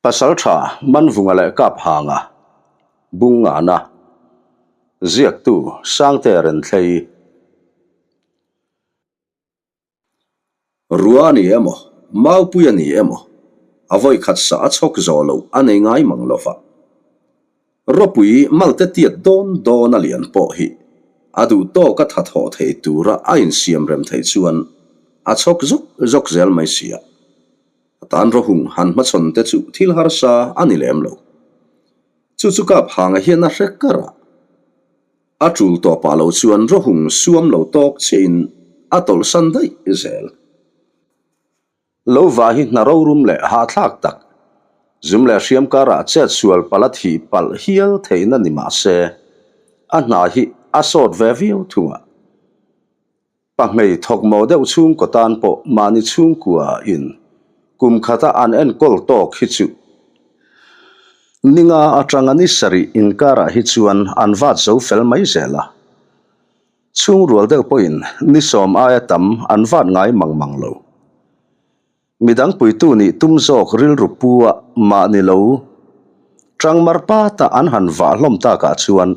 Pasaltha Manvunga leh Kaphanga, Bungngana, Ziaktu Sangte Renthlei. Rua a ni emaw, Maupui a ni emaw, a vawikhat sa a chhawk zawh loh a nei ngai mang lo va. Ropui malte tiat dawn dawn a lian pawh hi a duh tawk a tha thawh thei tura a insiam rem theih chuan a chhawk zawk zawk zel mai si a. A tan rawhung han hmachhawn te chu thil harsa a ni lem lo. Chu chu kap hanga hian a hre kar a. A tul tawpah lo chuan rawhung suam lo tawk chiahin a tawlhsan daih zel. Lo va hi hna rorum leh hahthlak tak, zum leh hriam karah chet sual palh a thih palh hial theihna ni mah se, a hna hi a sawt ve viau thung a. Pahmei thawk maw deuh chhungkaw tan pawh mahni chhungkua in kum khata an enkawl tawk hi chu ninga atanga ni sarih inkarah hi chuan an vat zo fel mai zel a. Chhungrual deuh pawhin ni sawm aia tam an vat ngai mang mang lo. Midang puitu nih tum zawk rilru pu a mahni lo tangmar pata an han vah hlawm takah chuan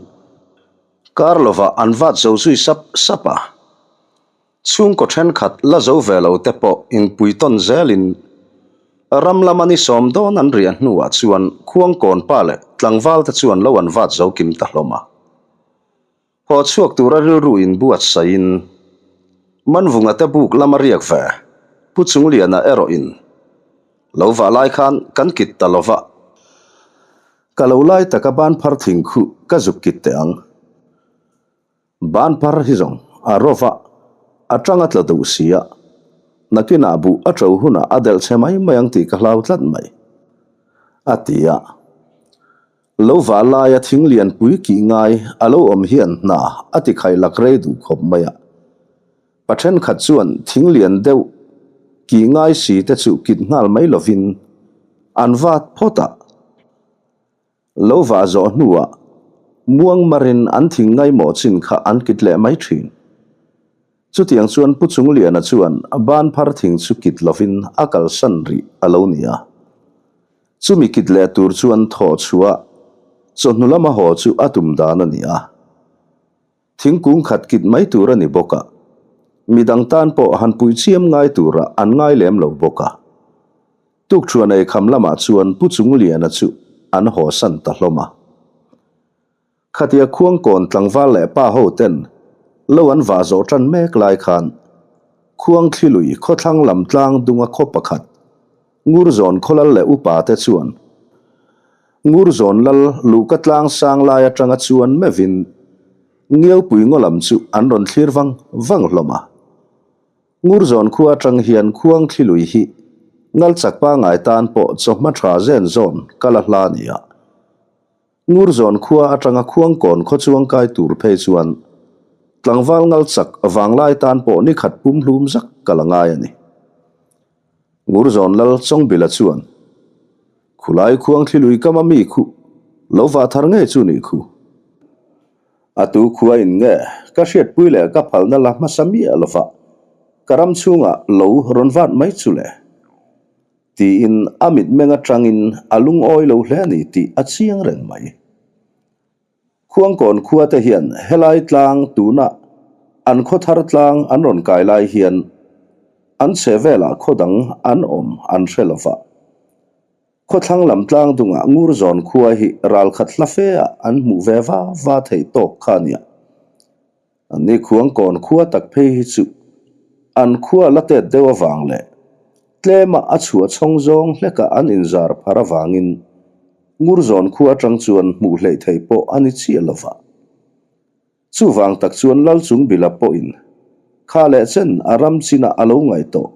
kar lovah an vat zo zui sap sap a. Chhungkaw thenkhat la zo ve lo te pawh inpui tawn zelin ram lama ni sawm dawn an riah hnuah chuan khuangkawn pa leh tlangval te chuan lo an vat zo kim ta hlawm a. Haw chhuak tura rilru inbuatsaihin Manvunga te buk lama riak ve Pu Chungliana erawhin lo vah lai khan kan kit ta lova, ka lo lai taka ban phar thing khuh ka zuk kit teh ang. Ban phar hi zawng a rova a tanga tla duh si a, nakinah buh a to hunah a delh che mai mai ang tih ka hlau tlat mai, a ti a. Lo vah laia thing lianpui kih ngai a lo awm hian hna a ti khaih lak rei duh khawp mai a. Pa thenkhat chuan thing lian deuh kih ngai si te chu kit nghal mai lovin an vat phawt a. Lo vah zawh hnuah muang marin an thing ngaimawh chin kha an kit leh mai thin. Chutiang chuan Pu Chungliana chuan ban phar thing chu kit lovin a kalsan rih a lo ni a. Chumi kit leh tur chuan thaw chhuah chawhnu lama haw chu a tum dan a ni a. Thingkung khat kit mai tur a ni bawk a, midang tan pawh han pui chiam ngai turah an ngai lem lo bawk a. Tukṭhuan ei kham lamah chuan Pu Chungliana chu an hawsan ta hlawm a. Khatia khuangkawn tlangval leh pa ho ten lo an vah zawh tan mek lai khan Khuangthlilui khawthlang lam tlang dunga khaw pakhat Ngurzawn khawlal leh upa te chuan Ngurzawn lal luhka tlang sang lai atanga chuan meuhin Ngiaupui ngaw lam chu an rawn thlir vang vang hlawm a. Ngurzawn khua atang hian Khuangthlilui hi ngalchak pangai tan pawh chawhma tha zen zawn kal a hla nia. Ngurzawn khua atanga Khuangkawn khaw chuang kai tur phei chuan tlangval ngal chak vanglai tan pawh ni khat pum hlum zak ka la ngai a ni. Ngurzawn lal Chawngbila chuan, Khulai khuang thlilui kama mi khuh lo vah thar ngei chu nih khu. A tu khua in nge ka hriatpui leh ka phalna la hmasa miah lova ka ram chhungah lo rawn vat mai chu le. Tiin a mitmeng atangin a lungawi lo hle a ni tih a chiang reng mai. Khuangkawn khua te hian helai tlang tuna an khaw thar tlang an rawn kai lai hian an chhe velah khaw dang an awm an hre lo va. Khawthlang lam tlang dungah Ngurzawn khua hi ralkhat hla fe ah an hmuh ve va va theih tawk kha a nia. Anni Khuangkawn khua tak phei hi chu an khua la tet deuh avang leh tlema a chhuah chhawng zawng hleka an inzar phar avangin Ngurzawn khua atang chuan hmuh hleih theih pawh a ni chiah lo va. Chuvang tak chuan Lalchungbila pawhin kha leh chen a ram chinah a lo ngaih tawh.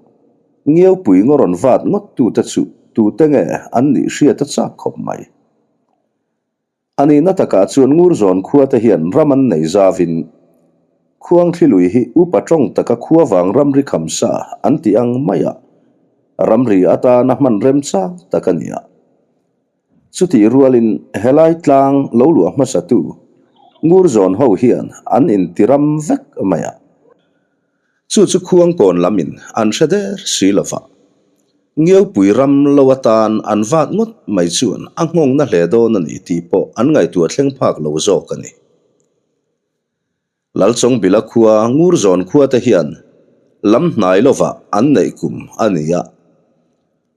Ngiaupui ngaw rawn vat ngawt tute chu tute nge an nih hriat a chak khawp mai. A nihna takah chuan Ngurzawn khua te hian ram an nei zavin Khuangthlilui hi upa tawng taka khua vang ramri kham sa an tih ang maia ramri atana hman remchang tak a ni a. Chutih rualin helai tlang lo luah hmasatu Ngurzawn ho hian an intiram vek mai a. Chu chu Khuangkawn lamin an hre der si lova. Ngiaupui ram lo atan an vat ngawt mai chuan a nghawng na hle dawn a ni tih pawh an ngaihtuah thleng phak lo zawk a ni. Lalchawngbila khua Ngurzawn khua te hian lam hnai lovah an neih kum a ni a,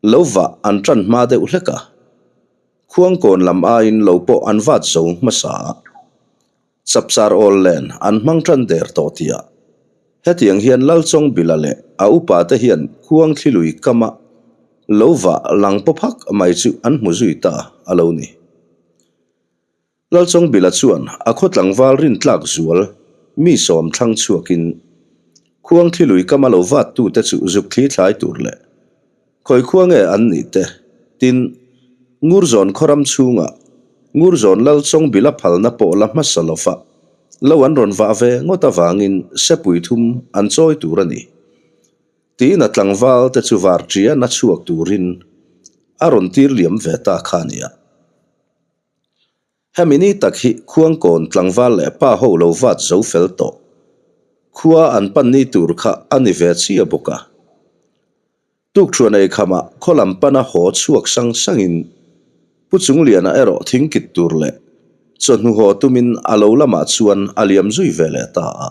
lo vah an tan hma deuh hlek a, khuangkawn lam aiin lo pawh an vat zo hmasa a. Chapchar awl len an hmang tan der tawh tih ah hetiang hian Lalchawngbila leh a upa te hian khuangthli lui kama lo vah lang paw phak mai chu an hmu zui ta a lo ni. Lalchawngbila chuan a khaw tlangval rintlak zual mi sawm thlang chhuakin khuangthli lui kama lo vat tute chu zuk thli thlai tur leh khawi khua nge an nih te tin Ngurzawn khaw ram chhungah Ngurzawn Lalchawngbila phalna pawh la hmasa lova lo an rawn vah ve ngawt avangin sepui thum an chawi tur a ni tiin a tlangval te chu var ṭian a chhuak turin a rawn tir liam ve ta kha a nia. Hemi ni tak hi Khuangkawn tlangval leh pa ho lo vat zo fel tawh. Khua an pan ni tur kha a ni ve chiah bawk a. Tukṭhuan ei khamah khaw lam pana haw chhuak sang sangin Pu Chungliana erawh thingkit tur leh chawhnu haw tumin a lo lamah chuan a liam zui ve leh ta a.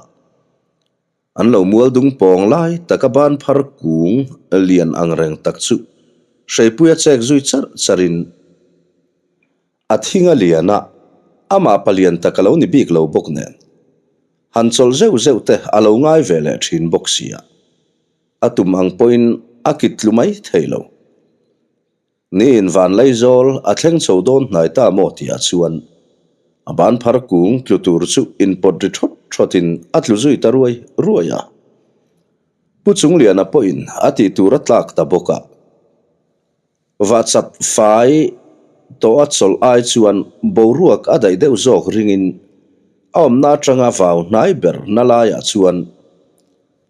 An lo mual dung pawng lai taka ban phar kung lian ang reng tak chu hreipuia chek zui charh charhin a thing a lian a, amah palian tak a lo ni bik lo bawk nen han chawlh zeuh zeuh te a lo ngai ve leh thin bawk sia, a tum ang pawhin a kit tlu mai thei lo. Niin Vanlaizawl a thleng chho dawn hnai ta maw tihah chuan a ban phar kung tlu tur chu inpawt ri thawt thawtin a tlu zui ta ruai ruai a. Pu Chungliana pawhin a tih tur a tlak ta bawk a. Vahchap fai tawh a chawlh ai chuan boruak a daih deuh zawk ringin a awmna atanga vau hnai ber na laiah chuan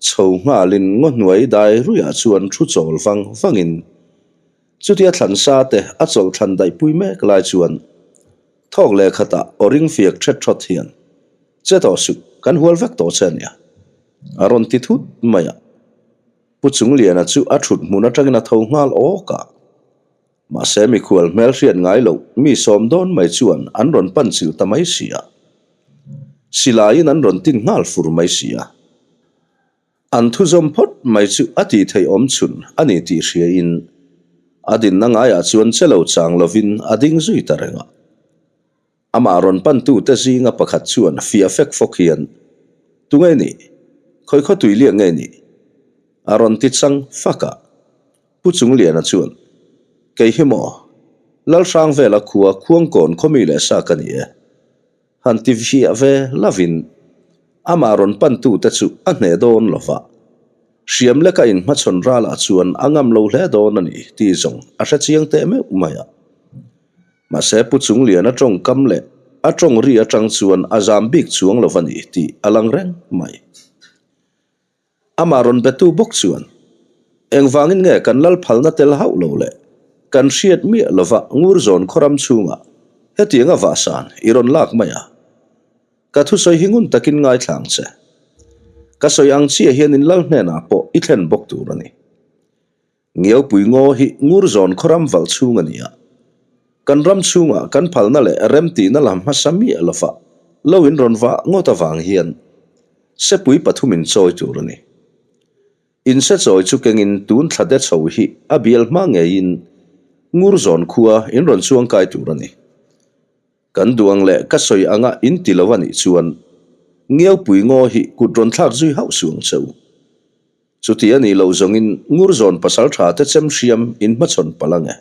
Chho nghalin ngaw hnuai dai ruiah chuan thu chawl vang vangin chutia thlan sa te a chawlh thlan daihpui mek lai chuan thawk leh khatah aw ring fiak ṭhet ṭhawt hian che tawh suh kan hual vek tawh che ania a rawn ti thut mai a. Pu Chungliana chu a ṭhut hmun aṭangin a tho nghal awk a. Mahse mikhual hmel hriat ngai loh mi sawm dawn mai chuan an rawn pan chilh ta mai si a. Silaiin an rawn tin nghal fur mai si a. An thuzawm phawt mai chu a tih theih awm chhun a ni tih hriain a dinna ngaiah chuan che lo chang lovin a ding zui ta reng a. Amah rawn pantute zinga pakhat chuan fiah fek fawk hian, Tunge nih? Khawi khaw tui liak nge nih? A rawn ti chang fak a. Pu Chungliana chuan, Kei hi maw? Lalhrangvela khua Khuangkawn khawmi leh sa ka ni e. Han ti viah ve lovin amah rawn pantute chu a hneh dawn lo va. Hriam leka inhmachhawn ralah chuan a ngam lo hle dawn a ni tih zawng a hre chiang teh meuh mai a. Mahse Pu Chungliana tawngkam leh a tawng ri atang chuan a zam bik chuang lo va ni tih a lang reng mai. Amah rawn betu bawk chuan, Engvangin nge kan lal phalna tel hauh lo le? Kan hriat miah lova Ngurzawn khawram chhungah hetianga vahsan i rawn lak mai a. Ka thusawi hi ngun takin ngaithla ang che. Ka sawi ang chiah hian in lal hnenah pawh i thlen bawk tur a ni. Ngiaupui ngaw hi Ngurzawn khawram valh chhung a ni a. Kan ram chhungah kan phalna leh remtihna lam hmasa miah lova lo in rawn vah ngawt avang hian sepui pathumin chawi tur a ni. Inse chawi chu kengin tun thla de chho hi a bial hma ngeiin Ngurzawn khua in rawn chuangkai tur a ni. Kan duh ang leh ka sawi anga in ti lo a nih chuan Ngiaupui ngaw hi kut rawn thlak zui hauh suh ang che u. Chuti a nih loh zawngin Ngurzawn pasal tha te chem hriam in hmachhawn palh ang e.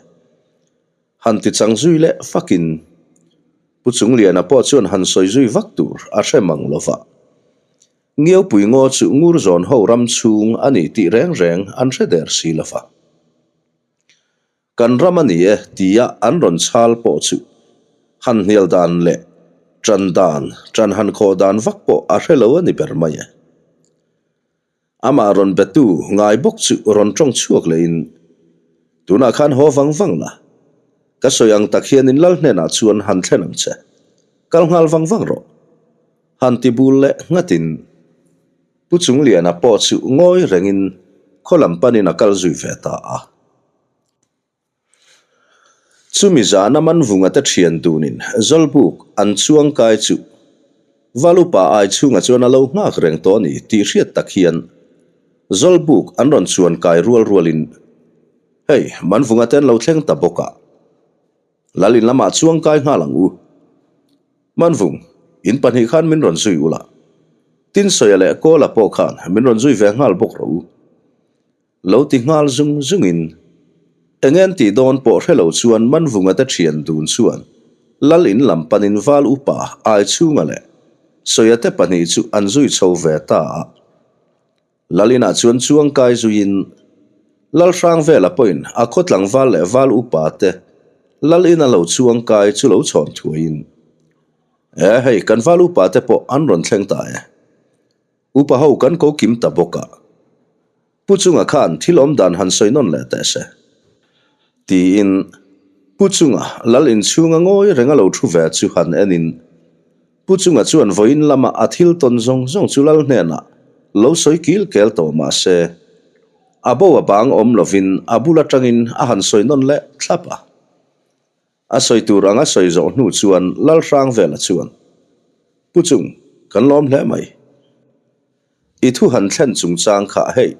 Han ti chang zui leh fakin Pu Chungliana pawh chuan han sawi zui vak tur a hre mang lo va. Ngiaupui ngaw chu Ngurzawn ho ram chhung a ni tih reng reng an hre der si lo va. Kan ram a ni e tia an rawn chhal pawh chu han hnial dan leh ṭan dan, ṭan han khawh dan vak pawh a hre lo a ni ber mai e. Amah rawn betu ngai bawk chu rawn ṭawng chhuak lehin, Tunah khan haw vang vang la, ka sawi ang tak hian in lal hnenah chuan han thlen ang che, kal nghal vang vang rawh. Han ti bul leh nghatin Pu Chungliana pawh chu ngawi rengin khaw lam panin a kal zui ve ta a. Chumi zana Manvunga te thian dunin Zawlbuk an chuang kai chu Valupa ai chhungah chuan a lo nghak reng tawh a ni tih hriat tak hian Zawlbuk an rawn chuan kai rual rualin hei Manvunga te an lo thleng ta bawk a, Lalin lamah chuang kai nghal ang u. Manvung, in pahnih khan min rawn zui ula. Tinsawiah leh Kawla pawh khan min rawn zui ve nghal bawk rawh u. Lo ti nghal zung zungin, eng en tih dawn pawh hre lo chuan Manvunga te thian dun chuan Lal in lam panin Val upa Aichhunga leh Sawia te pahnih chu an zui chho ve ta a. Lal inah chuan chuang kai zuiin Lal Hrangvela pawhin a khaw tlangval leh val upa te Lal ina lo chuang kai chu lo chhawn thuaiin, E hei, kan val upa te pawh an rawn thleng ta e. Upa ho kan ko kim ta bawk a. Pu Chunga khan thil awm dan han sawi nawn leh teh se. Tiin Pu Chunga Lal inchhunga ngawi renga lo thu ve chu han enin Pu Chunga chuan vawiin lama a thil tawn zawng zawng chu lal hnenah lo sawi kil kel tawh mah se, a bo a bang awm lovin a bul atangin a han sawi nawn leh thlap a. A sawi tur anga sawi zawh hnu chuan lal hrang vela chuan, Pu Chung, kan lawm hle mai. I thu han thlen chungchang kha hei,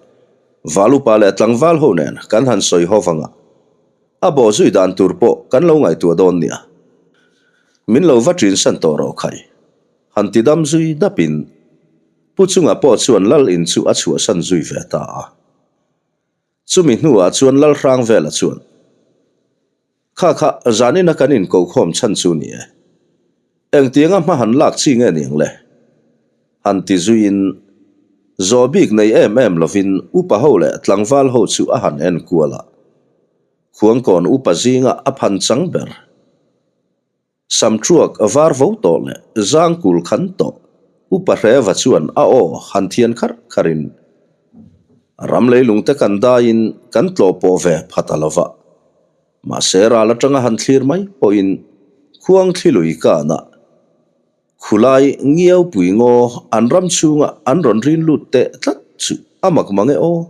val upa leh tlangval ho nen kan han sawi ho vanga a bawh zui dan tur pawh kan lo ngaihtuah dawn nia. Min lo va ṭin san tawh rawh khai. Han ti dam zui dapin Pu Chunga pawh chuan Lal in chu a chhuahsan zui ve ta a. Chumi hnuah chuan Lal Hrangvela chuan. Kha kha, zanina kan inkohkhawm chhan chu ni e. Engtianga hma han lak chi nge niang le? Han ti zuiin, zawh bik nei em em lovin upa ho leh tlangval ho chu a han en kual a. Khuangkawn upa zinga a phan chang ber. Samtruak var vo tawh leh zangkul khan tawh Upa Hreva chuan a aw han thian kharh kharhin ram leilung te kan daiin kan tlawh pawh ve pha ta lo va. Mahse ral atanga han thlir mai pawhin khuang thli lui kanah khulai ngiau pui ngaw an ram chhunga an rawn rin lut teh tlat chu a mak mang e aw.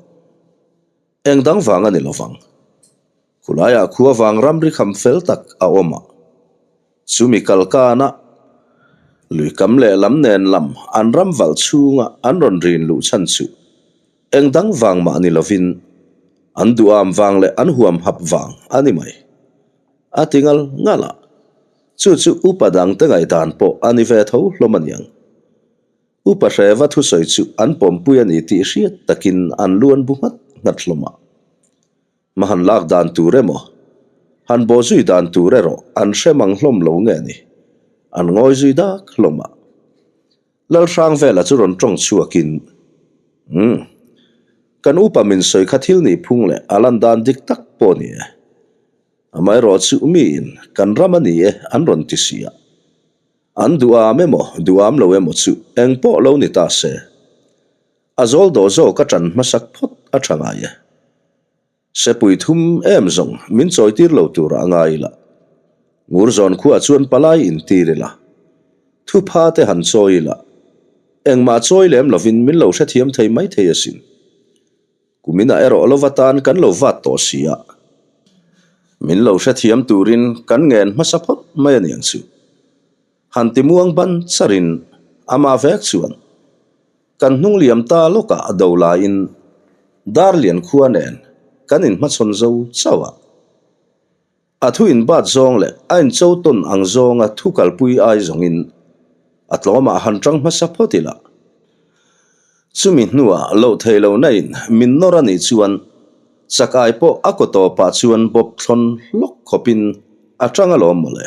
Eng dang vang a ni lo vang. Khulaiah khua vang ramri kham fel tak a awm a, chumi kalkana lui kam leh lam nen lam an ram valh chhunga an rawn rin luh chhan chu eng dang vang mah ni lovin an duham vang leh an huam hap vang a ni mai. A ti ngal ngal a, chu chu upa dangte ngaihdan pawh a ni ve tho hlawm a niang. Upa Hreva thusawi chu an pawmpui a ni tih hriat takin an lu an bu nghat nghat hlawm a. Ma han lak dan tur emaw, han bawh zui dan tur erawh an hre mang hlawm lo nge ni, an ngawi zui dak hlawm a. Lalhrangvela chu rawn tawng chhuakin, Umm, kan upa min sawi kha thil nih phung leh a lan dan dik tak pawh ni e. Amaherawh chu miin kan ram a ni e an rawn ti si a. An duham emaw duham lo emaw chu eng pawh lo ni ta se. A zawl dawh zawk a ṭan hmasak phawt a ṭha ngai e. Sepui thum em zawng min chawitir lo turah a ngai ila. Ngurzawn khuah chuan palai intir ila. Thupha te han chawi ila. Engmah chawi lem lovin min lo hrethiam thei maithei asin. Kuminah erawh lova tan kan lo vat tawh si a, min lo hrethiam turin kan ngen hmasa phawt mai a niang chu. Han ti muang ban charin amah vek chuan kan hnung liam ta lawkah a do laiin Darlian khua nen kan inhmachhawn zo chauh a. A thu inbat zawng leh a incho tawn ang zawnga thu kalpui ai zawngin a tlawmah han tang hmasa phawt ila. Chumi hnuah loh thei lo na in min nawr a nih chuan chakai pawh a kaw tawpah chuan bawp thlawn hlawk khawpin a tang alawm mawle.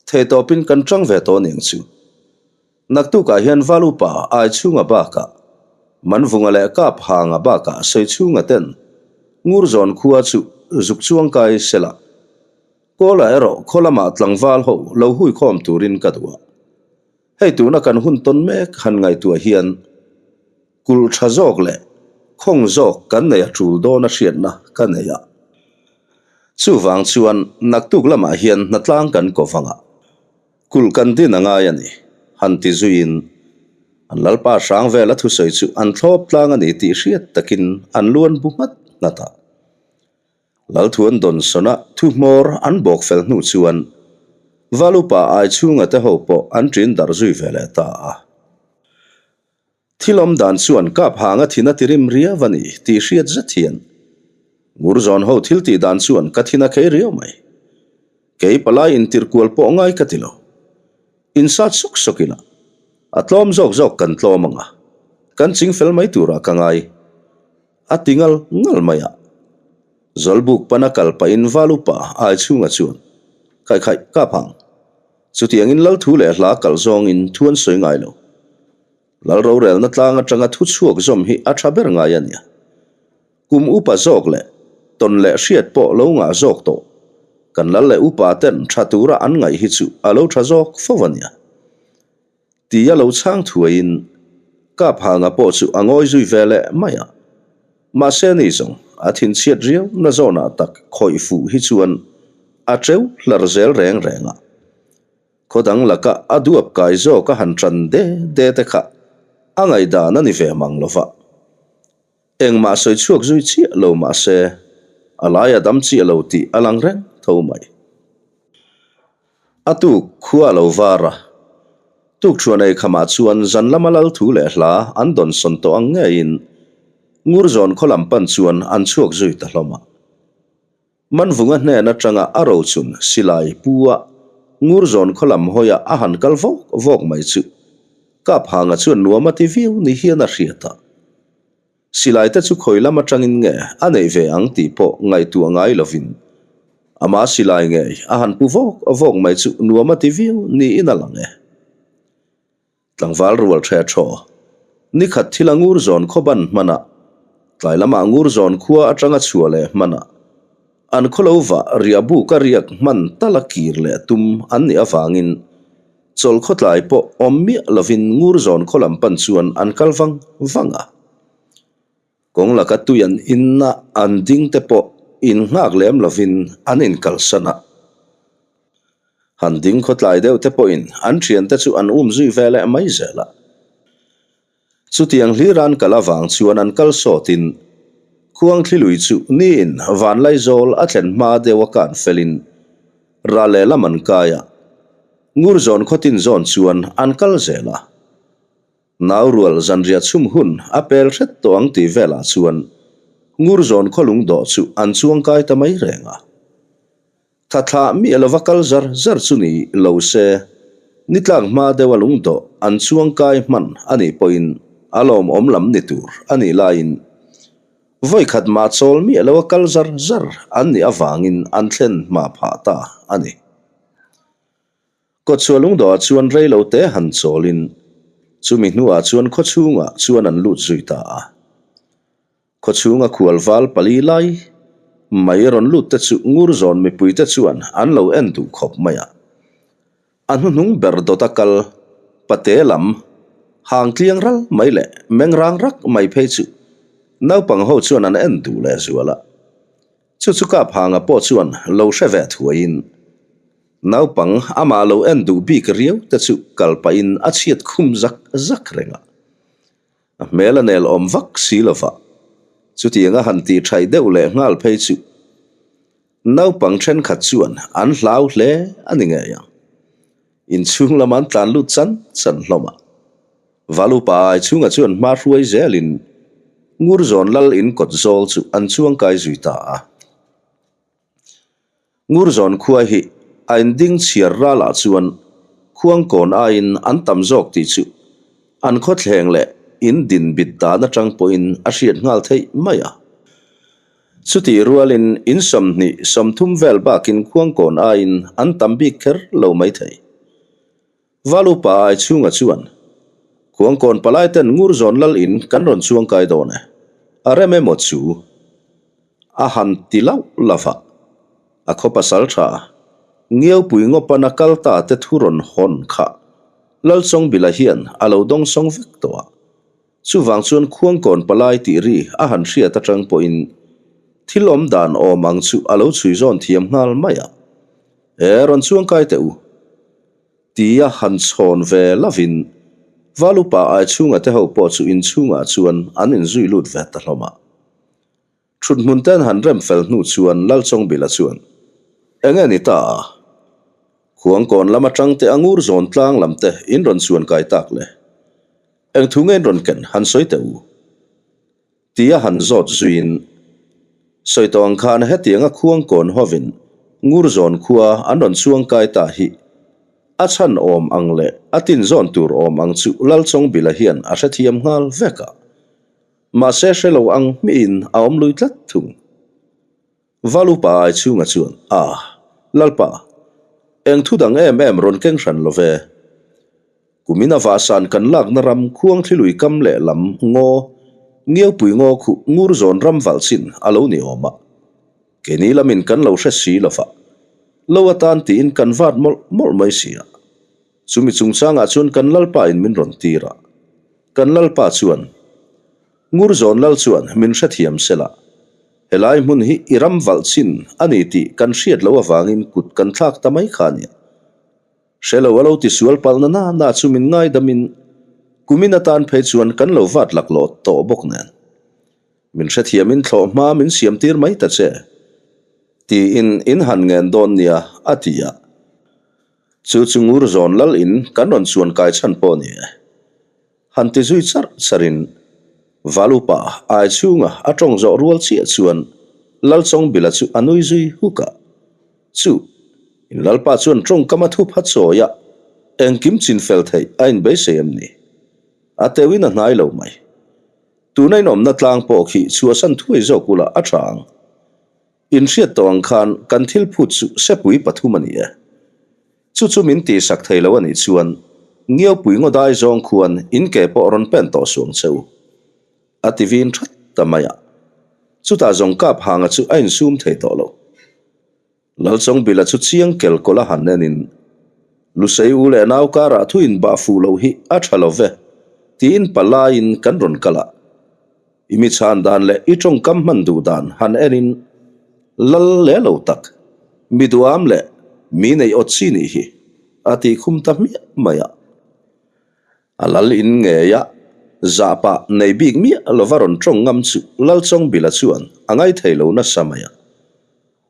Thei tawpin kan tang ve tawh aniang chu. Naktukah hian Valupa ai chhunga bakah, Manvunga leh Kap hanga bakah sawi chhunga ten Ngurzawn khua chu zuk chuang kai sela. Kawla erawh khaw lamah tlangval ho lo hui khawm turin ka duh a. Hei tuna kan hun tawn mek han ngaihtuah hian kulh tha zawk leh khawng zawk kan nei a tul dawn a hriatna ka nei a. Chuvang chuan naktuk lamah hian hnatlang kan ko vang a. Kulh kan din a ngai a ni, han ti zuiin an Lalpa hrang vela thusawi chu an thlawp tlang a ni tih hriat takin an luan bu nghat nghat a. Lalthuan Dawnsona thu hmawr an bawk fel hnu chuan Valupa Aichhunga te ho pawh an ṭin darh zui ve leh ta a. Thil awm dan chuan kap hanga thin a ti rim riau a ni tih hriat zet hian Ngurzawn ho thil tih dan chuan ka thin a khei riau mai. Kei palai intirh kual pawh ngai ka ti lo. Insat sawk sawk ila a tlawm zawk zawk kan tlawm ang a, kan ching fel mai turah ka ngai. A ti ngal ngal mai a. Zawlbuk pana kal pahin val upa ai chhunga chuan, Khaih khaih, kap ang. Chutiangin lal thu leh hla kalh zawngin thu an sawi ngai lo. Lal rorelna tlang atanga thu chhuak zawm hi a tha ber ngai a nia. Kum upa zawk leh tawn leh hriat pawh lo ngah zawk tawh. Kan lal leh upa ten tha tura an ngaih hi chu a lo tha zawk fo a nia. Tia lo chhang thuaiin Kaphanga pawh chu a ngawi zui ve leh mai a. Mahse ni zawng a thinchhiat riau na zawnah tak khawih fuh hi chuan a teu hlar zel reng reng a. Khaw dang laka a duap kai zawk a han tan de de te kha a ngaihdan a ni ve mang lo va. Engmah sawi chhuak zui chiah lo mahse a lai a dam chiah lo tih a lang reng tho mai. A tuk khua a lo var a, tukṭhuan ei khamah chuan zan lama lal thu leh hla an dawnsawn tawh ang ngeiin Ngurzawn khaw lam pan chuan an chhuak zui ta hlawm a. Manvunga hnen aṭanga a rochun silai pu a Ngurzawn khaw lam hawia a han kal vawk vawk mai chu Kaphanga chuan nuam a ti viau ni hian a hriat a. Silai te chu khawi lam atangin nge a neih ve ang tih pawh ngaihtuah ngai lovin ama silai ngei a han pu vawk vawk mai chu nuam a ti viau niin a lang e. Tlangval rual ṭhe ṭhaw. Nikhat thil a ngur zawn khaw ban hman a, tlai lamah ngur zawn khua atanga chhuah leh hman a, an khaw lo vah riah buk a riak hman tal a kir leh tum an nih avangin Chawlh khawtlai pawh awm miah lovin Ngurzawn khaw lam pan chuan an kal vang vang a. Kawng laka tui an inna an ding te pawh innghak lem lovin an inkalsan a. Han ding khawtlai deuh te pawhin an thiante chu an um zui ve leh mai zel a. Chutiang hlir an kal avang chuan an kal sawtin Khuangthli lui chu niin Vanlaizawl a thlen hma deuh a kan felin ral lehlam an kai a, Ngurzawn khawtin zawn chuan an kal zel a. Naurual zanriah chhum hun a pel hret tawh ang tih velah chuan Ngurzawn khaw lungdawh chu an chuangkai ta mai reng a. Tha thlah miah lova kal zar zar chu ni lo se, ni tlak hma deuha lungdawh an chuangkai hman a nih pawhin a lawmawm lam ni tur a nih laiin vawikhat mah chawl miah loa kal zar zar an nih avangin an thlen hma phah ta a ni. Kawtchhuah lungdawhah chuan rei lo te han chawlin chumi hnuah chuan khawchhungah chuan an lut zui ta a. Khawchhunga khual val pali lai mai rawn lut te chu Ngurzawn mipui te chuan an lo en duh khawp mai a. A hnuhnung ber dawta kal pate lam hang tliang ral mai leh meng rang rak mai phei chu naupang ho chuan an en duh leh zual a. Chu chu kap hanga pawh chuan lo hre ve thuaiin naupang amah lo en duh bik riau te chu kal pahin a chhiat khum zak zak reng a. A hmel a nel awm vak si lo va, chutianga han tih thaih deuh leh nghal phei chu naupang thenkhat chuan an hlau hle a ni ngei ang. Inchhung lama an tlan lut chan chan hlawm a, Valupa ai chhungah chuan hma hruai zelin Ngurzawn lal in kawt zawl chu an chuangkai zui ta a. Ngurzawn khua hi a inding chhiar ralah chuan khuangkawn aiin an tam zawk tih chu an khawthleng leh in din bit dan atang pawhin a hriat nghal theih mai a. Chutih rualin in 20 30 vel bakin khuangkawn aiin an tam bik kher lo mai thei. Valupa ai chhunga chuan, Khuangkawn palai ten Ngurzawn lal in kan rawn chuang kai dawn e, a rem emaw chu? A han ti lauh lauh a, a khaw pasal tha, Ngiaupui ngawpana kal ta te thu rawn hawn kha Lalchawngbila hian a lo dawngsawng vek tawh a. Chuvang chuan Khuangkawn palai tih ri a han hriat atang pawhin thil awm dan awm ang chu a lo chhui zawn thiam nghal mai a, E rawn chuang kai teh u. Tia han chhawn ve lovin Valupa ai chhunga te ho pawh chu inchhungah chuan an inzui lut ve ta hlawm a. Thuthmun ten han rem fel hnu chuan Lalchawngbila chuan, Enge ni ta a? Khuangkawn lam atang te a ngur zawn tlang lam te in rawn chuan kai tak le. Eng thu nge in rawn ken han sawi teh u? Tia han zawt zuiin, Sawi tawh ang khan hetianga Khuangkawn hovin ngur zawn khua an rawn chuang kai ta hi a chhan awm ang leh a tin zawn tur awm ang chu Lalchawngbila hian a hrethiam nghal vek a. Mahse hre lo ang hmihin a awm lui tlat thung. Valupa ai chhunga chuan, A, Lalpa, eng thu dang em em rawn keng hran lo ve. Kumin a vahsan kan lakna ram Khuangthli kam leh lam ngaw, Ngiaupui ngaw khuh ngur zawn ram valh chin a lo ni awm a. Keini lamin kan lo hre si lo va, lo atan tiin kan vat mawlh mawlh mai si a. Chumi chungchangah chuan kan Lalpa in min rawn tir a. Kan Lalpa chuan, Ngurzawn Lal chuan min hrethiam sela, helai hmun hi i ram valh chin a ni tih kan hriat loh avangin kut kan thlak ta mai kha nia. Hre lo a lo tisual palhna na na chu min ngaidamin kumin atan phei chuan kan lo vat laklawh tawh bawk nen. Min hrethiamin thlawh hma min siam tir mai ta che, tiin in han ngen dawn nia, a ti a. Chu chu ngur zawn lal in kan rawn chuan kai chhan pawh ni e. Han ti zui charh charh in Valupa ai chhunga a tawng zawh rual chiah chuan Lalchawngbila chu a nui zui huk a. Chu, in Lalpa chuan tawngkam a thup ha chawi a, engkim chin fel theih a inbeisei em ni? A teuhin a hnai lo mai. Tuna inawmna tlang pawh khi chhuahsan thuai zawk ula a tha ang. In hriat tawh ang khan kan thil phut chu sepui pathum a ni e. Chu chu min tihsak thei lo a nih chuan Ngiaupui ngaw dai zawng khuan in ke pawh rawn pen tawh suang che u. A ti vin that ta mai a. Chutah zawng kap hanga chu a insum thei tawh lo. Lalchawngbila chu chiang kel kawlh a han en in, Lusei u leh nau karah thu in bah fuh loh hi a tha lo ve, tiin palaiin kan rawn kal a. I mi chhan dan leh i tawngkam hman duh dan han en in lal le lo tak, mi duham leh mi neih awt chi nih hi a tih khum ta hmiah mai a. A lal in ngei a, zahpah nei bik miah lova rawn tawng ngam chu Lalchawngbila chuan a ngaithei lo nasa mai a.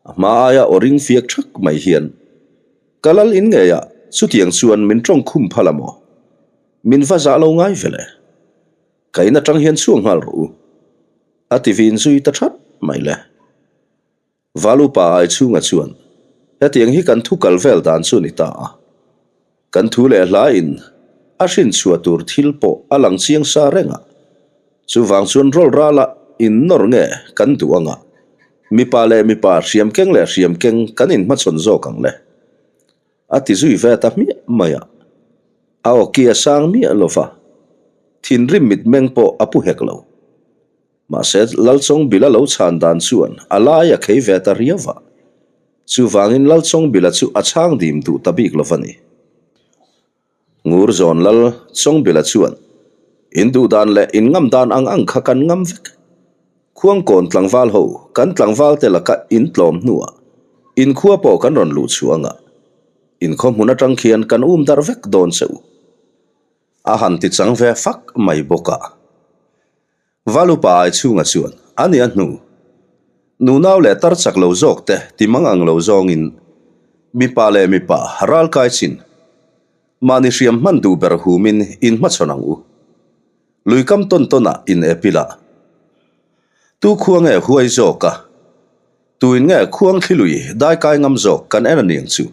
A hma aia aw ring fiak thak mai hian, Ka lal in ngei ah chutiang chuan min tawng khum phal a maw? Min va zah lo ngai ve le. Ka in atang hian chhuak nghal rawh u. A ti vin zui ta that mai le. Valupa ai chhunga chuan, Hetiang hi kan thu kal vel dan chu a ni ta a. Kan thu leh hla in a hrin chhuah tur thil pawh a lang chiang sa reng a. Chuvang chuan rawl rala in nawr nge kan duh anga mipa leh mipa hriam keng leh hriam keng kan inhmachhawn zawk ang le. A ti zui ve ta hmiah mai a. A awki a sang miah lo va, thinrim mitmeng pawh a pu hek lo. Mahse, Lalchawngbila lo chhan dan chuan a lai a khei ve ta riau va. Chuvangin Lalchawngbila chu a chhang dim duh ta bik lo va ni. Ngur zawn Lal Chawngbila chuan, In duh dan leh in ngam dan ang ang kha kan ngam vek. Khuangkawn tlangval ho, kan tlangval te laka in tlawm hnuah in khua pawh kan rawn luh chhuah anga in khaw hmun atang khian kan um darh vek dawn che u. A han ti chang ve fak mai bawk a. Valupa ai chhunga chuan a nia hnu. Nunau leh tar chak lo zawk te ti mang ang lo zawngin mipa leh mipa ral kai chin. Mahni hriam hman duh ber humin in hmachhawn ang u. Lui kam tawn tawnah in ep ila. Tu khua nge huai zawk a? Tuin nge khuang thli lui dai kai ngam zawk kan en a niang chu?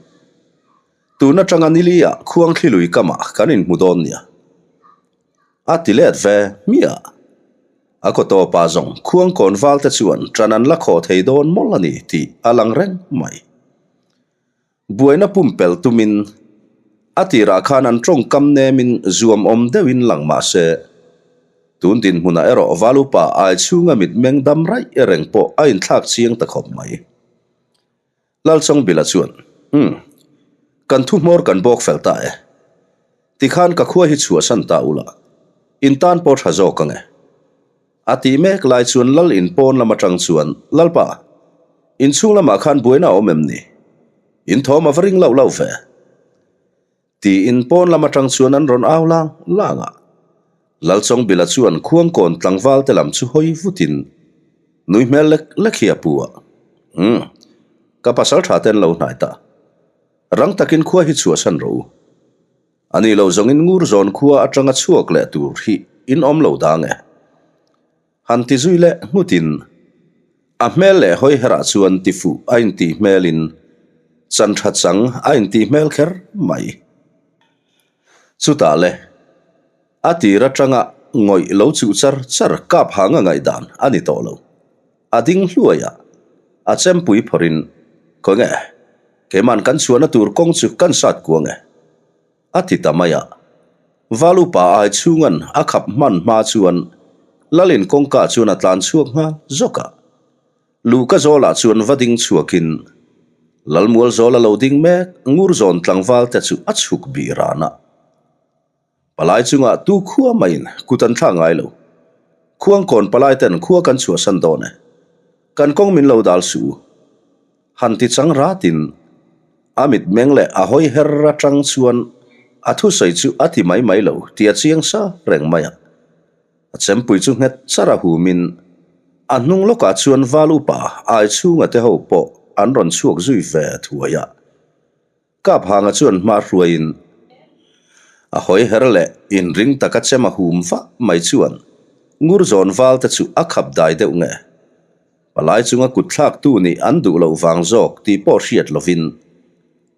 Tun atanga nili ah khuang thli lui kamah kan inhmu dawn nia. A ti let ve hmiah. A kaw tawpah zawng khuangkawn valte chuan ṭan an la khaw thei dawn mawlh a ni tih a lang reng mai. Buaina pumpelh tumin a tirah khan an ṭawngkam nemin zuam awm deuhin lang mah se, tun dinhmunah erawh Valupa ai chhunga mitmeng dam raih reng pawh a inthlak chiang ta khawp mai. Lalchawngbila chuan, Umm, kan thu hmawr kan bawk fel ta e. Tikhan ka khua hi chhuahsan ta ula, in tan pawh tha zawk ang e. A tih mek lai chuan Lal in pawn lam atang chuan, Lalpa, in chhung lamah khan buaina a awm em ni? In thawm a va ring loh loh ve. Tiin pawn lam atang chuan an rawn au lang lang a. Lalchawngbila chuan Khuangkawn tlangval te lam chu hawi vutin. Nui hmel lek lek hi a pu a. Umm. Ka pasal tha ten lo hnai ta. Rang takin khua hi chhuahsan rawh u. A ni lo zawngin ngur zawn khua atanga chhuak leh tur hi in awm lo dang e. Han ti zui leh nghutin a hmel leh hawi herah chuan ti fuh a intih hmelin chan tha chang a intih hmel kher mai. Chutah le, a tir atanga ngawih lo chuh char char kap hang a ngaihdan a ni tawh lo. A ding hluai a, a chempui phawrhin, Khawnge, keiman kan chhuahna tur kawng chu kan sat kuang e. A ti ta mai a. Val upa ai chhungan a khap hman hma chuan Lalin kawngka chuan a tlan chhuak nghal zawk a. Luhka zawlah chuan va ding chhuakin Lalmual zawl a lo ding mek Ngurzawn tlangval te chu a chhuk bih ran a. Palai chungah tu khua maiin kut an thlak ngai lo. Khuangkawn palai ten khua kan chhuahsan dawn e. Kan kawng min lo dal suh u. Han ti chang ratin a mitmeng leh a hawi her atang chuan a thusawi chu a ti mai mai lo tih a chiang sa reng mai a. A chempui chu nghet char a humin a hnung lawkah chuan val upa ai chhunga te ho pawh an rawn chhuak zui ve thuai a. Kap hanga chuan hma hruaiin a hawi her leh inring taka chem a hum vah mai chuan Ngurzawn val te chu a khap dai deuh nge. Palai chunga kut thlaktu nih an duh loh vang zawk tih pawh hriat lovin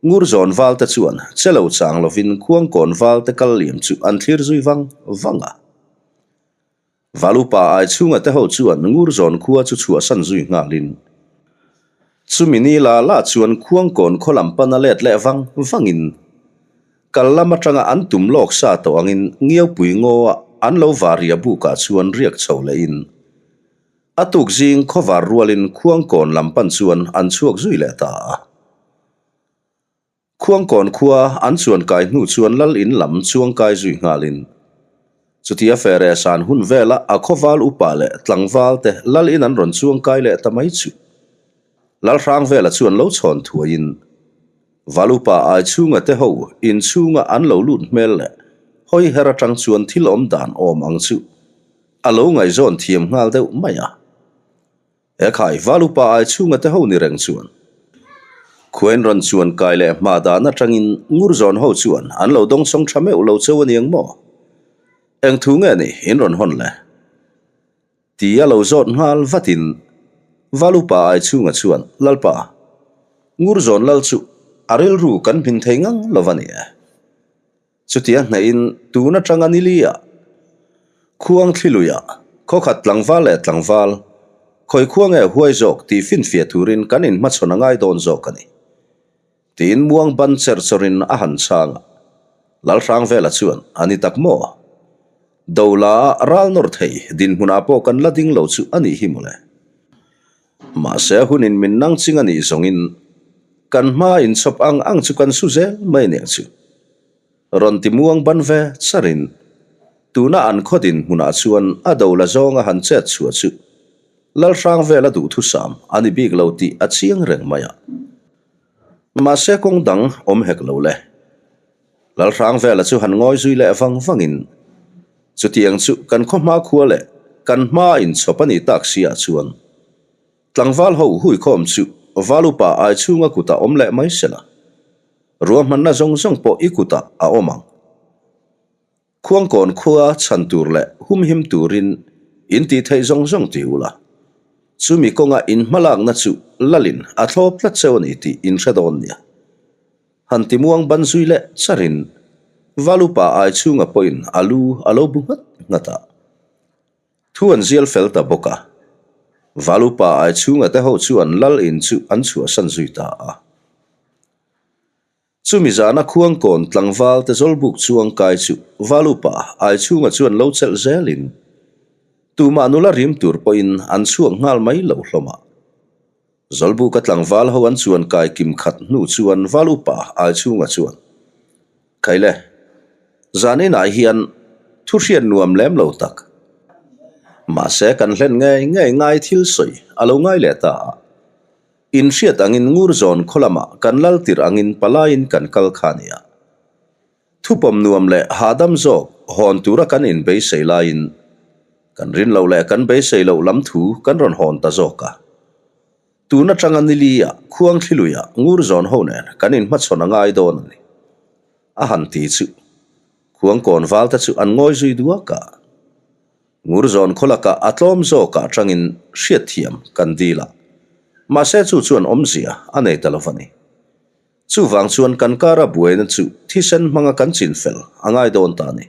Ngurzawn val te chuan che lo chang lovin Khuangkawn val te kal liam chu an thlir zui vang vang a. Valupa ai chhunga te ho chuan Ngurzawn khua chu chhuahsan zui nghalin chumi ni la la chuan Khuangkawn khaw lam pana let leh vang vangin kal lam atanga an tum lawk sa tawh angin Ngiaupui ngaw a an lo varia bukah chuan riak chho lehin a tuk zing khawvar rualin Khuangkawn lam pan chuan an chhuak zui leh ta a. Khuangkawn khua an chuan kai hnu chuan lal in lam chuang kai zui nghalin chutia fere san hun vela a khawval upa leh tlangval te lal in an rawn chuang kai leh ta mai chu. Lal hrang vela chuan lo chhawn thuaiin val upa ai chhunga te ho in chhunga an lo lut hmel leh hawi her atang chuan thil awm dan awm ang chu a lo ngaihzawn thiam nghal deuh mai a. He khai val upa ai chhunga te ho ni reng chuan khuain rawn chuan kai leh hma dan atangin Ngurzawn ho chuan an lo dawngsawng tha meuh lo cheu aniang maw? Eng thu nge ni in rawn hawn le? Ti a lo zawt nghal vatin val upa ai chhunga chuan Lalpa, Ngurzawn lal chu a rilru kan hmin thei ngang lo va ni e. Chutia hnahin tun atanga Nilia, Khuang Thliluia, khawkhat tlangval leh tlangval, khawi khua nge huai zawk tih finfiah turin kan inhmachhawn a ngai dawn zawk a ni. Tiin muang ban cherh chawrhin a han chhang a, Lalhrangvela chuan, A ni tak maw? Dola ah ral nawr thei dinhmunah pawh kan la ding lo chu a nih hi mawle. Mahse hunin min nang ching a nih zawngin kan hma inchhawp ang ang chu kan su zel mai aniang chu. Rawn ti muang ban ve charin tuna an khaw dinhmunah chuan a dola zawnga han chet chhuah chu Lalhrang vela duhthusam a ni bik lo tih a chiang reng mai a. Mahse kawng dang awm hek lo le. Lalhrang vela chu han ngawi zui leh vang vangin, Chutiang chu kan khaw hma khua leh kan hma inchhawp a nih tak si ah chuan tlangval ho huikhawm chu Valupa ai chhunga kutah awm leh mai sela, ruahmanna zawng zawng pawh i kutah a awm ang. Khuangkawn khua chhan tur leh humhim turin in tih theih zawng zawng ti ula, chumi kawnga in hmalakna chu lalin a thlawp tlat cheu a ni tih in hre dawn nia. Han ti muang ban zui leh charin Valupa ai chhunga pawhin a lu a lo bu nghat nghat a. Thu an zial fel ta bawk a, Valupa ai chhunga te ho chuan lal in chu an chhuahsan zui ta a. Chumi zana Khuangkawn tlangval te zawlbuk chuang kai chu Valupa ai chhunga chuan lo chelh zelin tumah nula rim tur pawhin an chhuak nghal mai lo hlawm a. Zawlbuka tlangval ho an chuan kai kim khat hnu chuan Valupa ai chhunga chuan, Khaile, zan inah hian thu hriat nuam lem lo tak. Mahse kan hlen ngei ngei ngai thil sawi a lo ngai leh ta a. Inhriat angin Ngurzawn khaw lamah kan lal tirh angin palaiin kan kal kha nia. Thupawm nuam leh hahdam zawk hawn tura kan inbeisei laiin. Kan rin loh leh kan beisei loh lam thu kan rawn hawn ta zawk a. Tun atanga Nili-ah Khuangthliluiah Ngurzawn ho nen kan inhmachhawn a ngai dawn a ni. A han ti chu Khuangkawn valte chu an ngawi zui duak a. Ngurzawn khaw lakah a tlawm zawkah atangin hriatthiam kan dil a, mahse chu chuan awmzia a nei ta lo va ni. Chuvang chuan kan kara buaina chu thisen hmanga kan chinfel a ngai dawn ta a ni.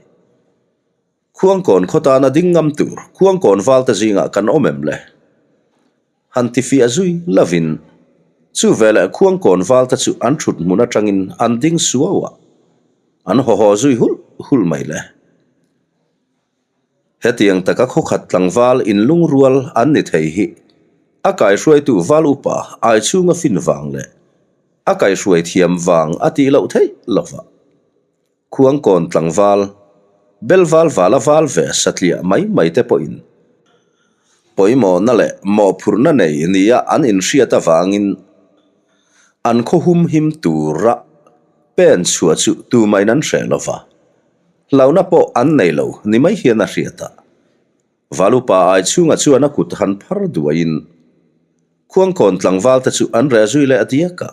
Khuangkawn khaw tana ding ngam tur Khuangkawn valte zingah kan awm em le? Han ti fiah zui lovin chu veleh Khuangkawn valte chu an thut hmun atangin an ding suau a, an haw haw zui hulh hulh mai le. Hetiang taka khawkhat tlangval inlungrual an ni thei hi a kaihruaitu val upa ai chhunga fin vang leh a kaihruai thiam vang a tih loh theih lova. Khuangkawn tlangval, Belval vala val ve satliah mai mai te pawhin pawimawhna leh mawhphurhna nei nia an inhriat avangin an khaw humhim tura pen chhuah chu tumahin an hreh lo va, hlauhna pawh an nei lo ni mai hian a hriat a. Valupa ai chhungah chuan a kut han phar duaiin Khuangkawn tlangval te chu an reh zui leh diak a.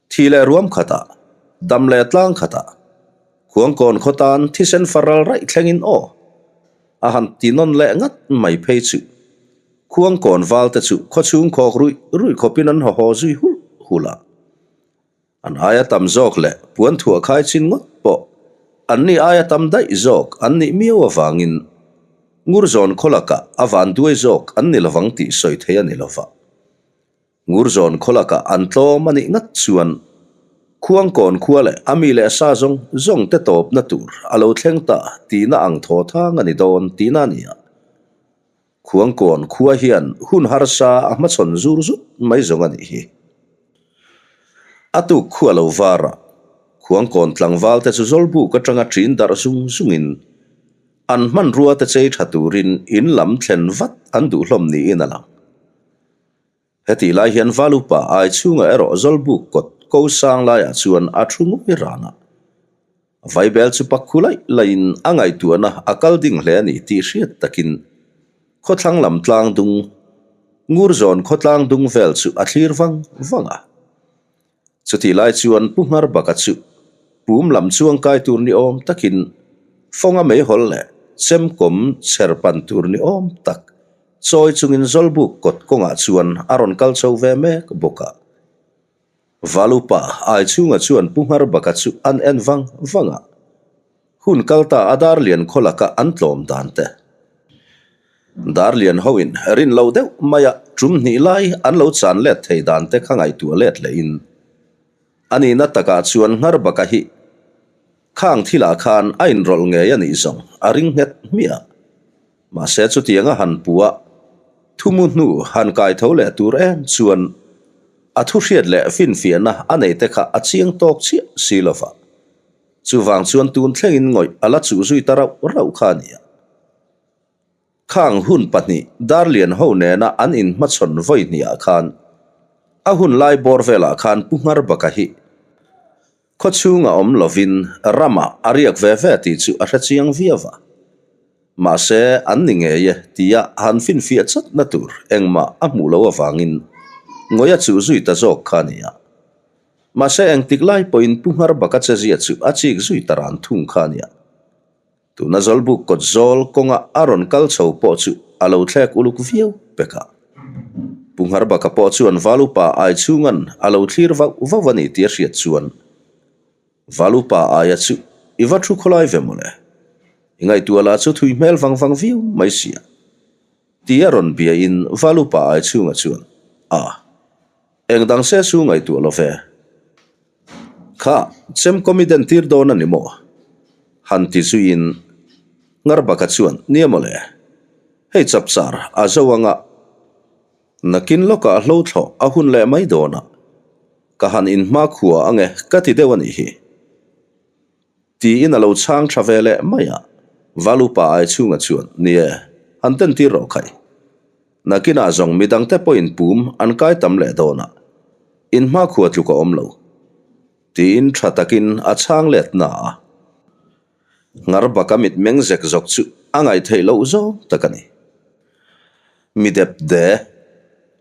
Thi leh ruam khatah, dam leh tlang khatah, Khuangkawn khaw tan thisen faral raih thlengin aw! A han ti nawn leh ngat mai phei chu. Khuangkawn valte chu khawchhung khawk ruih ruih khawpin an haw haw zui hulh hulh a. An aia tam zawk leh puan thuah khai chin ngawt pawh anni aia tam daih zawk an nih miau avangin Ngurzawn khaw lakah a van duai zawk an ni lovang tih sawi thei a ni lova. Ngurzawn khaw lakah an tlawm a nih ngat chuan Khuangkawn khua leh a mi leh sa zawng zawng te tawpna tur a lo thleng ta tihna ang thaw thang a ni dawn tihna a ni a. Khuangkawn khua hian hun harsa a hmachhawn zur zut mai zawng a nih hi. A tuk khua lo varah Khuangkawn tlangval te chu Zawlbuk atanga ṭin darh zung zungin an hmanrua te chei ṭha turin in lam thlen vat an duh hlawm niin a lang. Hetih lai hian Valupa ai chhungah erawh Zawlbuk kawt ko sang laiah chuan a thu ngawi ran a. Vaibel chu pak khu laih laihin a ngaihtuahna a kal ding hle a ni tih hriat takin khawthlang lam tlang dung, Ngurzawn khawtlang dung vel chu a thlir vang vang a. Chutih lai chuan Pu Ngharbaka chu pum lam chuang kai tur ni awm takin fawnga meihawl leh chemkawm chher pan tur ni awm tak chawi chungin Zawlbuk kawt kawngah chuan a rawn kal chho ve mek bawk a. Valupa ai chhungah chuan Pu Ngharbaka chu an en vang vang a. Hun kal ta a Darlian khaw laka an tlawm dan te. Darlian hoin rin lo deuh maia tum hnih lai an lo chan let thei dan te kha ngaihtuah let lehin a nihna takah chuan Ngharbaka hi khang thilah khan a inrawlh ngei a nih zawng a ring nghet hmiah. Mahse chutianga han puah thumu hnu han kai tho leh tur em chuan a thu hriat leh finfiahna a nei te kha a chiang tawk chiah si lova. Chuvang chuan tun thlengin ngawih a la chuh zui ta rauh rauh kha a ni a. Khang hun pahnih Darlian ho nena an inhmachhawn vawi hniah khan a hun lai bawr velah khan Pu Ngharbaka hi khawchhunga awm lovin ramah a riak ve ve tih chu a hre chiang viau a. Mahse an ni ngei e tia han finfiah chatna tur engmah a hmuh loh avangin ngawih a chuh zui ta zawk kha a ni a. Mahse engtik lai pawhin Pu Ngharbaka che zia chu a chik zui ta ran thung kha a nia. Tuna Zawlbuk kawt zawl kawnga a rawn kal chho pawh chu a lo thlek uluk viau pek a. Pu Ngharbaka pawh chuan Valupa ai chhungan a lo thlir vauh vauh a ni tih a hriat chuan Valupa aia chu i va thu khawlai ve mawle. I ngaihtuah lah chu thui hmel vang vang viau mai sia. Ti a rawn biain Valupa ai chhunga chuan a. Eng dang se su ngaihtuah lo ve. Kha, chem kawmi den tir dawn a ni maw? Han ti zuiin Ngarbaka chuan, Nia mawle. Hei chapchar a zo anga nakin lawkah hlo thlawh a hun leh mai dawn a, ka han inhma khua ange ka ti deuh a nih hi. Tiin a lo chhang tha ve leh mai a, Valupa ai chhunga chuan, Ni e, han ten tir rawh khai. Nakinah zawng midangte pawhin pum an kai tam leh dawn a, in hmakhua tluk a awm lo. Tiin tha takin a chhang let na a. Ngharbaka mitmeng zek zawk chu a ngaihtheih loh zawng tak a ni. Mi dep de,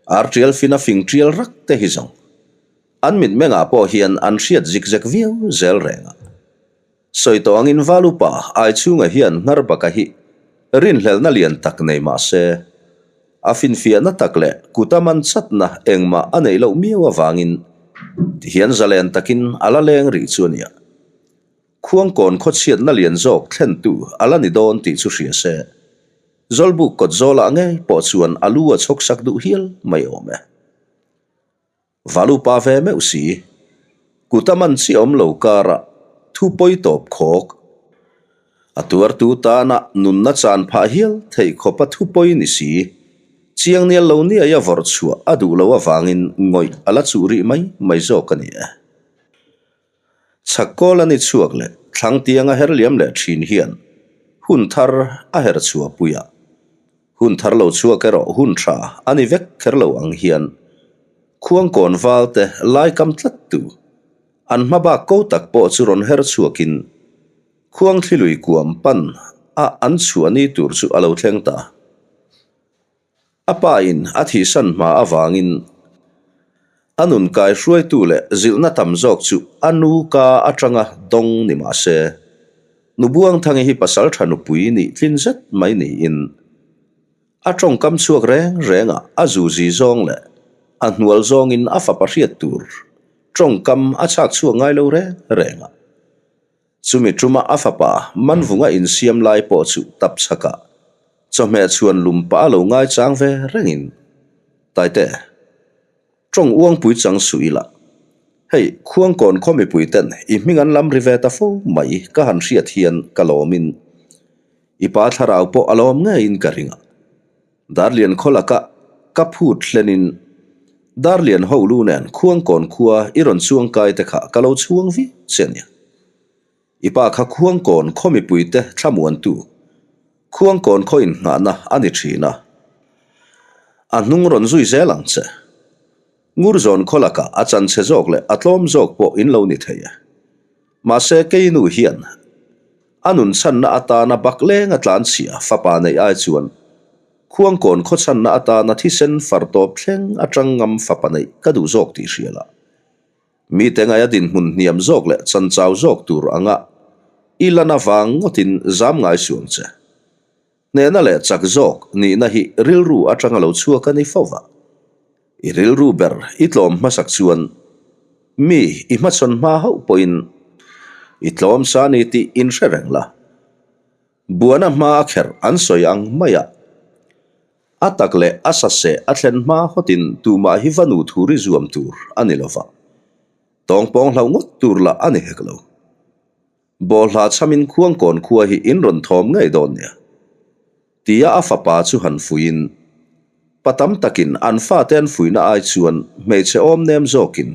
ar tial fina fing tial rak te hi zawng an mitmengah pawh hian an hriat zik zek viau zel reng a. Sawi tawh angin Valupa ai chhunga hian Ngharbaka hi rinhlelhna lian tak nei mah se, a finfiahna tak leh kuta man chatna engmah a neih loh miau avangin tihian zalen takin a la leng rih chu a nia. Khuangkawn khawchhiatna lian zawk thlentu a la ni dawn tih chu hria se, Zawlbuk kawt zawlah ngei pawh chuan a lu a chhawksak duh hial mai awm e. Valupa ve meuh si. Kut a man chi awm lo karah thu pawi tawp khawk. A tuartu tana nunna chan phah hial theih khawpa thu pawi ni si. Chiang nial lo niai a vawrh chhuah a duh lo avangin ngawih a la chuh rih mai mai zawk a ni e. Chhak kawl a ni chhuak leh thlang tiang a her liam leh thin hian hun thar a her chhuah pui a. Hun thar lo chhuak erawh hun tha a ni vek kher lo ang hian Khuangkawn valte lai kam tlat tu an hma bak ko tak pawh chu rawn her chhuakin Khuangthli lui kuam pan a an chhuah ni tur chu a lo thleng ta. A pa in a thihsan hma avangin a nun kai hruaitu leh zilhna tam zawk chu a nu ka atanga dawng ni mah se, Nubuangthangi hi pasal tha nupui nih tlin zet mai niin a tawngkam chhuak reng rengah a zuzi zawng leh a hnual zawngin a fapa hriat tur tawngkam a chhak chhuak ngai lo reng reng a. Chumi tuma a fapa Manvunga insiam lai pawh chu tap chhakah chawhmeh chhuan lum pah a lo ngaichang ve rengin, Taite, tawng uangpui chang suh ila, hei Khuangkawn khaw mipui ten i hming an lam ri ve ta fo mai ka han hriat hian ka lawmin i pa thlarau pawh a lawm ngeiin ka ring a. Darlian khaw laka ka phut hlenin Darlian ho lu nen Khuangkawn khua i rawn chuang kai te kha ka lo chhuang viau che ania. I pa kha Khuangkawn khaw mipuite thlamuantu, Khuangkawn khaw inngahna a ni thin a. A hnung rawn zui zel ang che. Ngurzawn khaw lakah a chanchhe zawk leh a tlawm zawk pawh in lo ni thei e. Mahse Keinu hian a nun chhanna atana bak leng a tlan chhia fapa neih ai chuan Khuangkawn khaw chhanna atana thisen far tawp thleng atang ngam fapa neih ka duh zawk tih hria la. Mite ngaia dinhmun hniam zawk leh chanchau zawk tur anga i lan avang ngawtin zam ngai suang che. Hnehna leh chak zawk nihna hi rilru atanga lo chhuak a ni fo va. I rilru ber i tlawm hmasak chuan mi i hmachhawn hma hauh pawhin i tlawm sa ni tih in hre reng la. Buana hma a kherh an sawi ang mai a. A tak leh a saseh a thlen hma hawtin tumah hi va nu thur i zuam tur a ni lo va. Tawngpawng hlauh ngawt tur lah a ni hek lo. Bawlhla chhamin Khuangkawn khua hi in rawn thawm ngei dawn nia. Tia a fapa chu han fuiin, pa tam takin an fate an fuihna ai chuan hmeichhe awm nem zawkin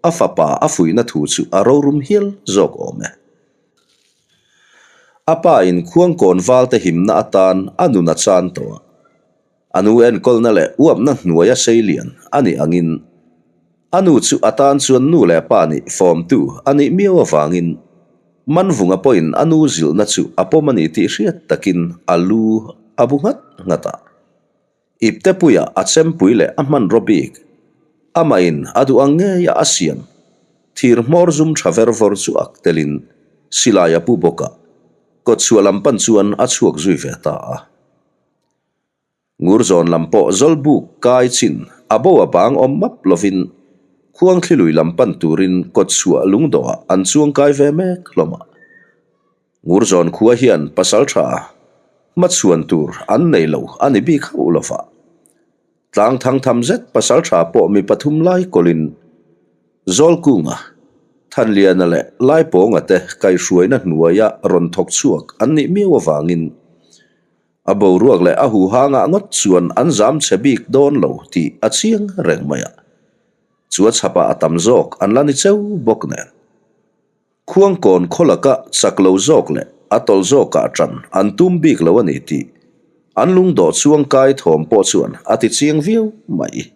a fapa a fuihna thu chu a rorum hial zawk awm e. A pa in Khuangkawn valte himna atan a nun a chan tawh a. A nu enkawlna leh uapna hnuaia sei lian a nih angin a nu chu a tan chuan nu leh pa nih fawmtu a nih miau avangin Manvunga pawhin a nu zilhna chu a pawm a ni tih hriat takin a lu a bu nghat nghat a. Iptepuia a chempui leh a hmanraw bik amahin a duh ang ngeia a siam thir hmawr zum tha ver vawr chu ak telin silai a pu bawk a, kawtchhuah lam pan chuan a chhuak zui ve ta a. Ngurzawn lam pawh Zawlbuk kai chin a bo a bang awm map lovin Khuangthli lui lam pan turin kawtchhuah lungdawhah an chuang kai ve mek hlawm a. Ngurzawn khua hian pasal tha hmachhuan tur an nei lo a ni bik hauh lova. Tlang thang tham zet pasal tha pawh mi pathum lai kawlhin Zawlkunga, Thanliana leh Laipawnga te kaihhruaina hnuaia rawn thawk chhuak an nih miau avangin A boruak leh a huhangah ngawt chuan an zam chhe bik dawn lo tih a chiang reng mai a. Chu a chhapah a tam zawk an la ni cheu bawk nen. Khuangkawn khaw laka chak lo zawk leh a tawlh zawkah ṭan an tum bik lo a ni tih an lungdawh chuang kai thawm pawh chuan a ti chiang viau mai.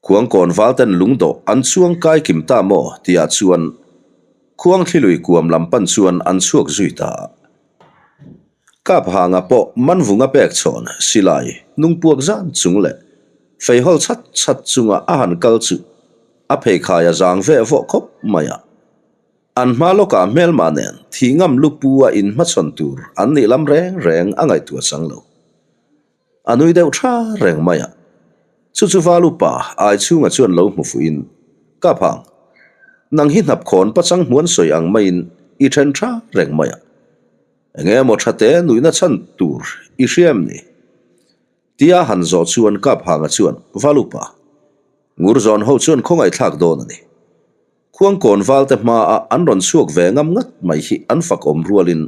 Khuangkawn valten lungdawh an chuang kai kim ta maw tihah chuan. Khuangthli lui kuam lam pan chuan an chhuak zui ta a. Kap hanga pawh Manvunga pek chhawn silai nungpuak zan chung leh feihawl chhat chhat chunga a han kal chu a pheikhai a zang veh vawh khawp mai a. An hma lawkah hmelma nen thih ngam lupu a inhmachhawn tur an nih lam reng reng a ngaihtuah chang lo. A nui deuh tha reng mai a, chu chu val upa ai chhunga chuan lo hmu fuhin, Ka phang, nang hi hnapkhawn pachang hmuan sawi ang maiin i then tha reng mai a, enge maw tha te nuihna chhan tur i hria em ni? Tia han zawh chuan Kap Hanga chuan, Val upa, Ngurzawn ho chuan khawngaihthlak dawn a ni. Khuangkawn valte hmaah an rawn chhuak ve ngam ngat mai hi an fakawm rualin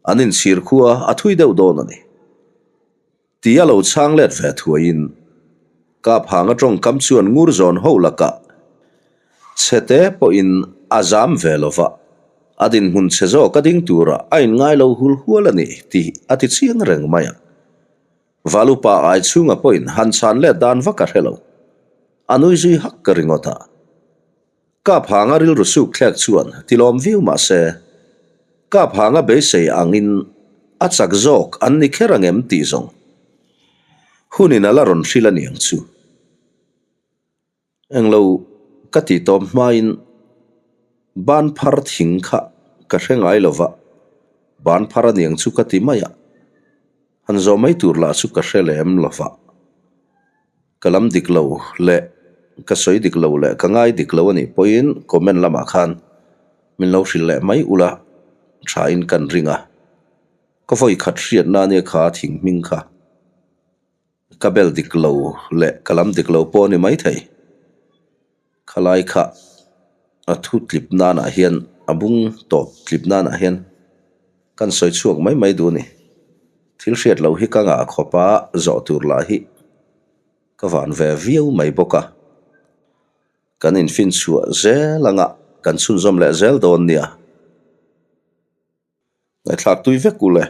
an inchhir khua a thui deuh dawn a ni. Tia lo chhang let ve thuaiin Kap Hanga tawngkam chuan Ngurzawn ho lakah chhete pawhin a zam ve lo va, a dinhmun chhe zawk a ding turah a inngai lo hul hual a ni tih a ti chiang reng mai a. Valupa ai chhunga pawhin han chhan let dan vak a hre lo. A nui zui hak ka ringawt a. Kap hanga rilru suk thlek chuan tilawm viau mah se, Kap hanga beisei angin a chak zawk an ni kher angem tih zawng hunin a la rawn hrilh a niang chu. Englo ka tih tawp hmain ban phar thing kha ka hre ngai lo va, ban phar a niang chu ka ti mai a, han zawh mai tur lah chu ka hre lem lo va. Ka lam dik lo leh ka sawi dik lo leh ka ngai dik lo a nih pawhin comment lamah khan min lo hrilh leh mai ula thain kan ring a, ka vawi khat hriatna ania kha thing hming kha. Ka bel dik lo leh ka lam dik lo pawh a ni maithei. Khalai kha a thu tlip nanah hian a bung tawp tlip nanah hian kan sawi chhuak mai mai duh a ni. Thil hriat loh hi ka ngah khawp a, zawh tur lah hi ka van ve viau mai bawk a. Kan infinchhuah zel anga kan chhunzawm leh zel dawn nia. Ngaihthlak tui vek u le.